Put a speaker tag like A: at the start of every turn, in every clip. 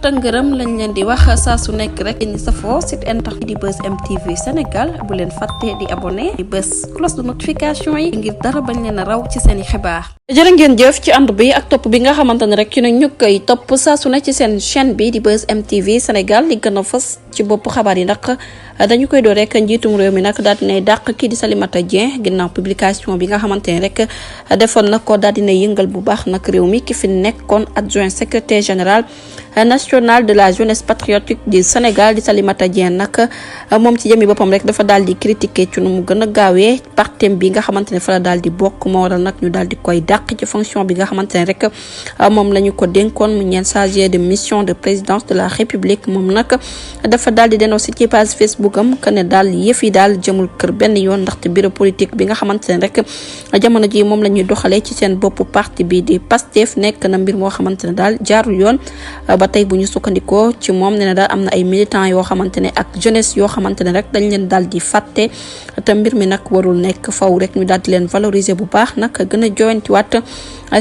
A: ngërëm lañ leen di wax saa su nekk rek ñu safoo site internet di Buzz M TV Sénégal bu leen fàtte di abonné di bës cloche de notification yi ngir dara bañ leen a raw ci seen i xibaar. jërë ngeen jëf ci ànd bi ak topp bi nga xamante ne rek ci ñu koy topp saa su ne ci seen chaîne bi di Buzz M TV Sénégal li gën a fës ci bopp xabaar yi nag dañu koy door rek njiitum réew mi nag daal dinay dàq kii di Salimata Dieng ginnaaw publication bi nga xamante ne rek defoon na ko daal dinay yëngal bu baax nag réew mi ki fi nekkoon adjoint secrétaire général national de la jeunesse patriotique du Sénégal di Salimata Dieng nag moom ci jëmi boppam rek dafa daal di critiquer ci nu mu gën a gaawee partem bi nga xamante ne fa la daal di bokk moo waral nag ñu daal di koy dàq ci fonction bi nga xamante ne rek moom la ñu ko dénkoon mu ñeen chargé de mission de présidence de la République moom nag dafa daal di dénoncé ci page Facebook am que ne daal yëf yi daal jëmul kër benn yoon ndaxte bureau politique bi nga xamante ne rek jamono ji moom la ñuy doxalee ci seen bopp parti bi di Pastef nekk na mbir moo xamante ne daal jaarul yoon ba tey bu ñu sukkandikoo ci moom ne na daal am na ay militants yoo xamante ne ak jeunesse yoo xamante ne rek dañ leen daal di fàtte te mbir mi nag warul nekk faw rek ñu daal di leen valoriser bu baax nag gën a joyantiwaat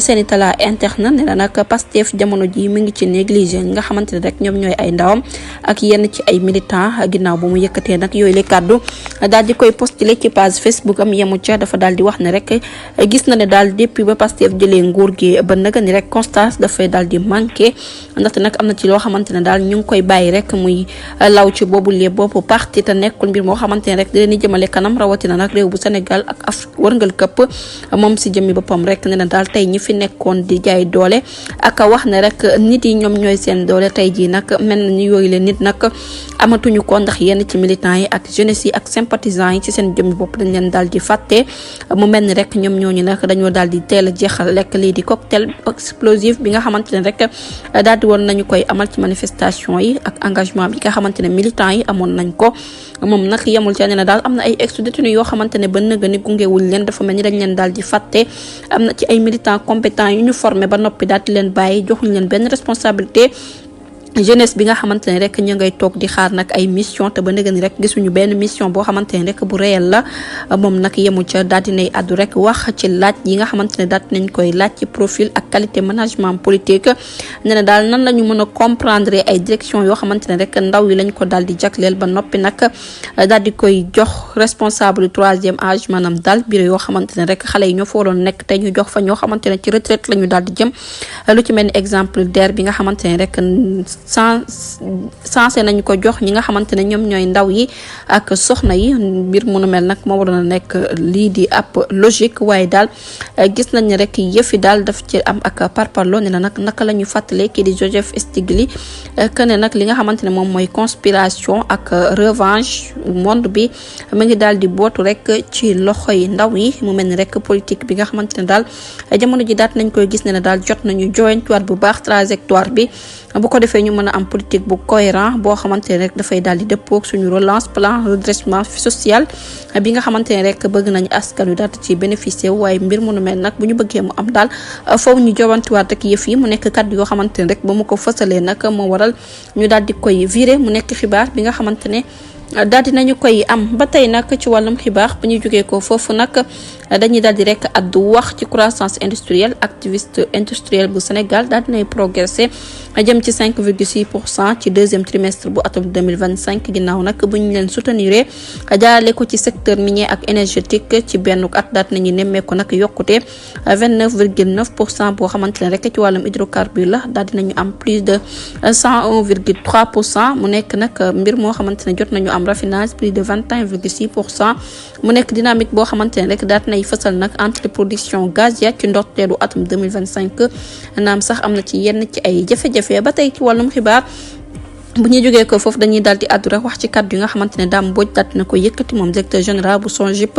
A: seeni talent interne ne na nag Pastef jamono ji mi ngi ci négligé nga xamante ne rek ñoom ñooy ay ndawam ak yenn ci ay militants ginnaaw bu mu yëkkatee nag yooyu le kàddu daal di koy postulé ci page Facebook am yemu ca dafa daal di wax ne rek gis na ne daal depuis ba Pastef jëlee nguur gi ba naga ni rek constance dafay daal di manqué ndaxte nag am na ci loo xamante ne daal ñu ngi koy bàyyi rek muy law ci boobu lee boppu parti te nekkul mbir moo xamante ne rek di leen jëmale kanam rawatina nag réew bu Sénégal ak Afrique wërngal këpp moom si jëmmi boppam rek ne na daal tey ñi fi nekkoon di jaay doole ak wax ne rek nit yi ñoom ñooy seen doole tey jii nag mel na ñu yooyu leen nit nag amatuñu ko ndax yenn ci militants yi ak jeunesse yi ak sympathisants yi ci seen jëmmi bopp dañ leen daal di fàtte mu mel ni rek ñoom ñooñu nag dañoo daal di teel a jeexal lekk lii di cocktail explosif bi nga xamante ne rek daal di woon nañu koy amal ci manifestation yi ak engagement bi nga xamante ne militants yi amoon nañ ko moom nag yemul ci ne daal am na ay ex-détenus yoo xamante ne ba nëga ni gungewuñ leen dafa mel ni dañ leen daal di fàtte am na ci ay militants compétents yu ñu formé ba noppi daal di leen bàyyi joxuñ leen benn responsabilité jeunesse bi nga xamante ne rek ñu ngay toog di xaar nag ay mission te ba ndëgg ni rek gisuñu benn mission boo xamante ne rek bu réel la moom nag yemu ca daal dinay addu rek wax ci laaj yi nga xamante ne daal nañ koy laaj ci profil ak qualité management politique ne na daal nan lañu mën a comprendre ay direction yoo xamante ne rek ndaw yi lañ ko daal di jagleel ba noppi nag daal di koy jox responsable troisième âge maanaam daal bureau yoo xamante ne rek xale yi ñoo fa waroon nekk te ñu jox fa ñoo xamante ne ci retraite la ñu daal di jëm lu ci mel ni exemple DER bi nga xamante ne rek sensé nañu ko jox ñi nga xamante ne ñoom ñooy ndaw yi ak soxna yi mbir mu nu mel nag moo waroon a nekk lii di ab logique waaye daal gis nañ ne rek yëfi daal daf ci am ak parparloo ne na nag naka la ñu fàttalee kii di Joseph Stiglitz que ne nag li nga xamante ne moom mooy conspiration ak revanche monde bi mu ngi daal di bootu rek ci loxoy ndaw yi mu mel ni rek politique bi nga xamante ne daal jamono ji daat nañ koy gis ne daal jot nañu joyantuwaat bu baax trajectoire bi bu ko defee ñu mën a am politique bu cohérent boo xamante ne rek dafay daal di dëppoo ak suñu relance plan redressement social bi nga xamante ne rek bëgg nañu askan wi daal ci bénéficier waaye mbir mu nu mel nag bu ñu bëggee mu am daal foofu ñu jowantiwaat rek yëf yi mu nekk kàddu yoo xamante ne rek ba mu ko fësalee nag moo waral ñu daal di koy viré mu nekk xibaar bi nga xamante ne daal di nañu koy am ba tey nag ci wàllum xibaar bu ñu jógee ko foofu nag dañuy daal di rek addu wax ci croissance industrielle activiste industriel bu Sénégal daal dinay progressé jëm ci 5,6% ci deuxième trimestre bu atum 2025 ginnaaw nag bu ñu leen soutenir jaarale ko ci secteur minier ak énergétique ci benn at daal nañu nemmeeku nag yokkute 29,9% boo xamante ne rek ci wàllum hydrocarbure la daal dinañu am plus de 101,3% mu nekk nag mbir moo xamante ne jot nañu am raffinage plus de 21,6% mu nekk dynamique boo xamante ne rek daal nay fësal nag entre production gazière ci ndorteelu atum 2025 naam sax am na ci yenn ci ay jafe-jafe ba tey ci wàllum xibaar bu ñuy jógee ko foofu dañuy daal di àddu rek wax ci kàddu yi nga xamante ne Dame Mbodj daat na ko yëkkati moom directeur général bu SONGIP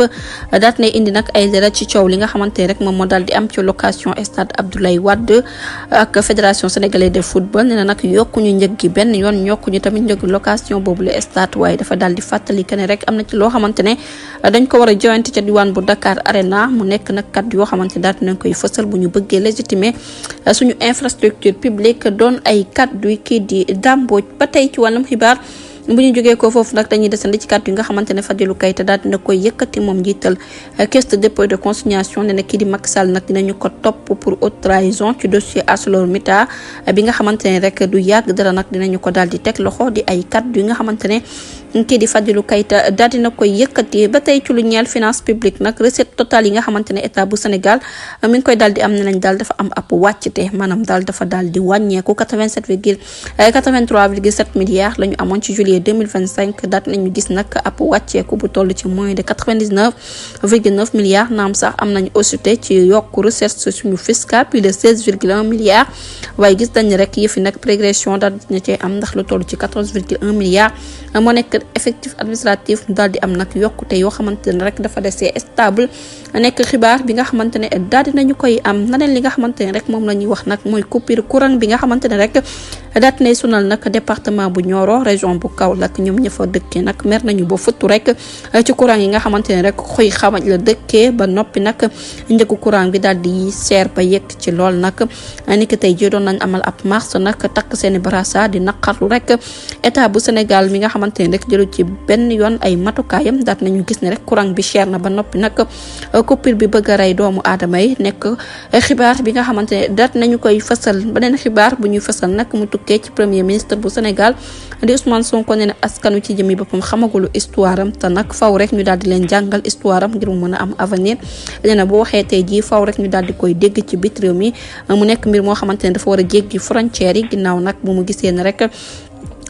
A: daat na indi nag ay leeral ci coow li nga xamante ne rek moom moo daal di am ci location stade Abdoulaye Wade ak fédération sénégalaise de football nee na nag yokkuñu njëg gi benn yoon yokkuñu tamit njëg location boobu le stade waaye dafa daal di fàttali que ne rek am na ci loo xamante ne dañ ko war a joyante ca diwaan bu Dakar Arena mu nekk nag kàddu yoo xamante ne daat nañ koy fësal bu ñu bëggee légitimer suñu infrastructure publique doon ay kàddu kii di Dame Mbodj ba tey ci wàllum xibaar bu ñu jógee ko foofu nag dañuy desandi ci kàddu yi nga xamante ne Fadilou Keita daal dina koy yëkkati moom njiital caisse de dépôt de consignation ne na kii di Macky Sall nag dinañu ko topp pour haute trahison ci dossier ArcelorMittal bi nga xamante ne rek du yàgg dara nag dinañu ko daal di teg loxo di ay kàddu yi nga xamante ne kii di Fadilou Keita daal dina koy yëkkati. ba tey ci lu ñeel finance publique nag recette totale yi nga xamante ne état bu Sénégal mi ngi koy daal di am ne nañ daal dafa am ab wàccte maanaam daal dafa daal di wàññeeku 83,7 milliards la ñu amoon ci juillet 2025 daat nañu gis nag ab wàcceeku bu toll ci moins de 99,9 milliards naam sax am nañu ausité ci yokku recette suñu fiscal plus de 16,1 milliards waaye gis dañ rek yëfi nag progression daal dina cee am ndax lu toll ci 14,1 milliards moo nekk effectif administratif daal di am nag yokkute yoo xamante ne rek dafa desee stable nekk xibaar bi nga xamante ne daal dinañu koy am laneen li nga xamante ne rek moom la ñuy wax nag mooy coupure courant bi nga xamante ne rek daat nay sunal nag département bu Nioro région bu Kaolack ñoom ña fa dëkkee nag mer nañu ba futtu rek ci courant yi nga xamante ne rek xuy xamaj la dëkkee ba noppi nag njëgu courant bi daal di seer ba yegg ci lool nag ni ki tey ji doon nañ amal ab marche nag takk seeni brassard di naqarlu rek état bu Sénégal mi nga xamante ne rek jëlu ci benn yoon ay matukaayam daat nañu gis ne rek courant bi cher na ba noppi nag coupure bi bëgg a rey doomu aadama yi nekk xibaar bi nga xamante ne daat nañu koy fësal beneen xibaar bu ñuy fësal nag mu tukkee ci premier ministre bu Sénégal di Ousmane Sonko ne askanu ci jëmi boppam xamagulu histoire am te nag faw rek ñu daal di leen jàngal histoire am ngir mu mën a am avenir nee na boo waxee tey jii faw rek ñu daal di koy dégg ci bit réew mi mu nekk mbir moo xamante ne dafa war a jéggi frontières yi ginnaaw nag bu mu gisee ne rek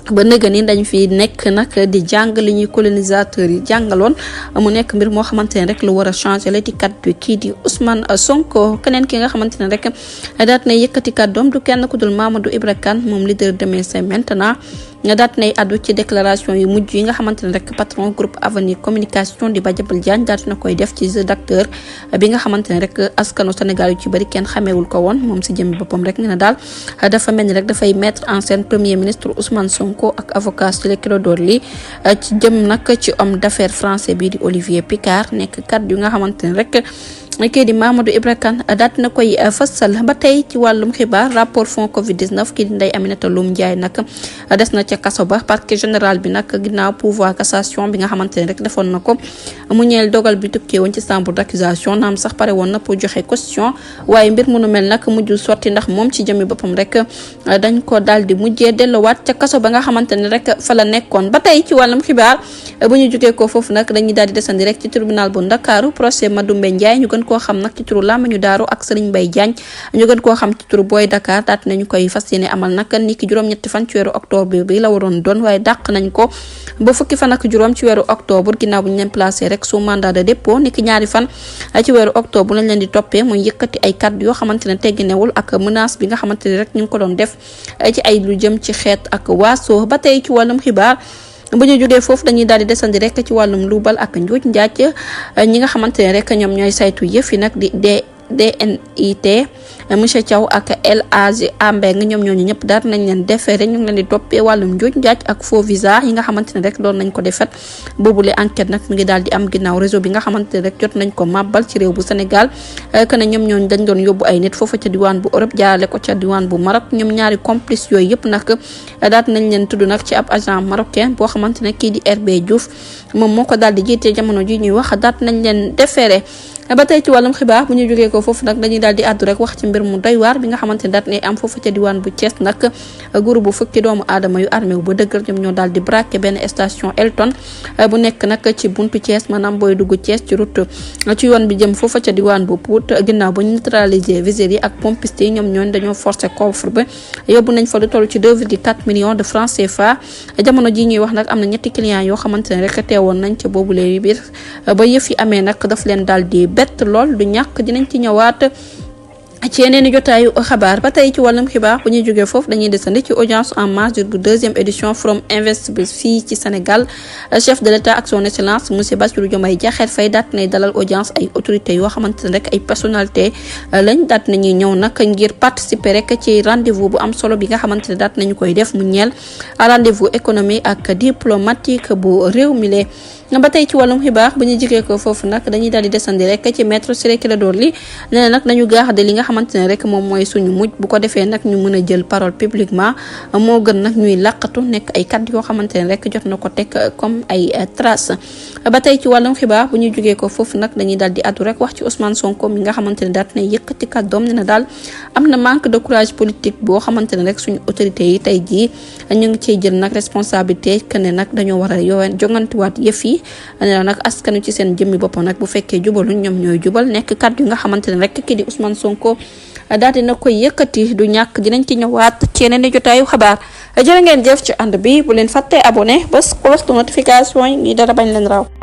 A: ba nëga ni dañ fi nekk nag di jàng li ñuy colonisateurs yi jàngaloon mu nekk mbir moo xamante ne rek lu war a changer la di kaddu kii di Ousmane Sonko. keneen ki nga xamante ne rek daat na yëkkati kàddoom du kenn ku dul Mamadou Ibra Kane moom leader Demain c'est maintenant daat nay addu ci déclaration yu mujj yi nga xamante ne rek patron groupe Avenir Communication di Madiambal Diagne daat na koy def ci jeu d'acteur bi nga xamante ne rek askanu Sénégal yu ci bëri kenn xameewul ko woon moom si jëmmi boppam rek ne na daal dafa mel ni rek dafay mettre en scène premier ministre Ousmane Sonko ak avocat Ciré Clédor Ly ci jëm nag ci homme d'affaires français bii di Olivier Picard nekk kaddu yu nga xamante ne rek kii di Mamadou Ibra Kane daat na koy fësal. ba tey ci wàllum xibaar rapport fond Covid-19 kii di Ndeye Aminata Loum Ndiaye nag des na ca kaso ba parquet général bi nag ginnaaw pouvoir cassation bi nga xamante ne rek defoon na ko mu ñeel dogal bi tukkee woon ci chambre d'accusation naam sax pare woon na pour joxe caution waaye mbir mu nu mel nag mujjul sotti ndax moom ci jëmi boppam rek dañ ko daal di mujjee delluwaat ca kaso ba nga xamante ne rek fa la nekkoon. ba tey ci wàllum xibaar bu ñu jógee ko foofu nag dañuy daal di desandi rek ci tribunal bu Ndakaaru procès Madoumbe Ndiaye ñu gën koo xam nag ci turu Lamañu Daaru ak Serigne Mbaye Diagne ñu gën koo xam ci turu Boy Dakar daat nañu koy fas yéene amal nag ni ki juróom-ñetti fan ci weeru octobre bi la waroon doon waaye dàq nañ ko ba fukki fan ak juróom ci weeru octobre ginnaaw bu ñu leen placé rek sous mandat de dépôt ni ki ñaari fan ci weeru octobre lañ leen di toppee muy yëkkati ay kàddu yoo xamante ne tegginewul ak menace bi nga xamante ne rek ñu ngi ko doon def ci ay lu jëm ci xeet ak waaso. ba tey ci wàllum xibaar bu ñu jógee foofu dañuy daal di desandi rek ci wàllum luubal ak njuuj njaaj ñi nga xamante ne rek ñoom ñooy saytu yëf yi nag di DNIT monsieur Thiaw ak El Hadji Ambeng ñoom ñooñu ñëpp daal nañ leen defeere ñu ngi leen di toppee wàllum njuuj njaaj ak faux visa yi nga xamante ne rek doon nañ ko defet boobule enquête nag mi ngi daal di am ginnaaw réseau bi nga xamante ne rek jot nañ ko màbbal ci réew bu Sénégal que ne ñoom ñooñu dañ doon yóbbu ay nit foofu ca diwaan bu Europe jaarale ko ca diwaan bu Maroc ñoom ñaari complice yooyu yëpp nag daal nañ leen tudd nag ci ab agent marocain boo xamante ne kii di RB Diouf moom moo ko daal di jiite jamono ji ñuy wax daal nañ leen defeere. ba tey ci wàllum xibaar bu ñu jógee ko foofu nag dañuy daal di àddu rek wax ci mbir mu doy waar bi nga xamante ne daat ne am foofu ca diwaan bu Thiès nag groupe bu fukki doomu aadama yu armé wu ba dëggal ñoom ñoo daal di braqué benn station Elton bu nekk nag ci buntu Thiès maanaam booy dugg Thiès ci route ci yoon bi jëm foofu ca diwaan bu Pout ginnaaw bu ñu neutraliser viseurs yi ak pompiste yi ñoom ñooñu dañoo forcé coffre ba yóbbu nañ fa lu toll ci 2,4 millions de francs CFA jamono ji ñuy wax nag am na ñetti clients yoo xamante ne rek teewoon nañ ca boobu lee biir ba yëf yi amee nag daf leen daal di bett lool du ñàkk dinañ ci ñëwaat ci yeneen i jotaayu xabaar. ba tey ci wàllum xibaar bu ñuy jógee foofu dañuy desandi ci audience en marge bu deuxième édition From Invest fii ci Sénégal chef de l'État ak son excellence monsieur Bassirou Diomaye Diakhar Faye daat nay dalal audience ay autorités yoo xamante ne rek ay personnalité lañ daat nañuy ñëw nag ngir participer rek ci rendez-vous bu am solo bi nga xamante ne daat nañu koy def mu ñeel rendez-vous économique ak diplomatique bu réew mi lee. ba tey ci wàllum xibaar bu ñu jógee ko foofu nag dañuy daal di desandi rek ci maître Ciré Clédor Ly nee na nag nañu garder li nga xamante ne rek moom mooy suñu mujj bu ko defee nag ñu mën a jël parole publiquement moo gën nag ñuy làqatu nekk ay kàddu yoo xamante ne rek jot na ko teg comme ay trace. ba tey ci wàllum xibaar bu ñu jógee ko foofu nag dañuy daal di addu rek wax ci Ousmane Sonko mi nga xamante ne daal na yëkkati kàddoom ne na daal am na manque de courage politique boo xamante ne rek suñu autorité yi tey jii ñu ngi ciy jël nag responsabilité que ne nag dañoo war a jongantiwaat yëf yi ne nag askanu ci seen jëmmi boppam nag bu fekkee jubaluñ ñoom ñooy jubal nekk kàddu yi nga xamante ne rek kii di Ousmane Sonko daal dina koy yëkkati du ñàkk dinañ ci ñëwaat ci yeneen i jotaayu xabaar jërë ngeen jëf ci ànd bi bu leen fàttee abonné bés cloche de notification yi ngi dara bañ leen raw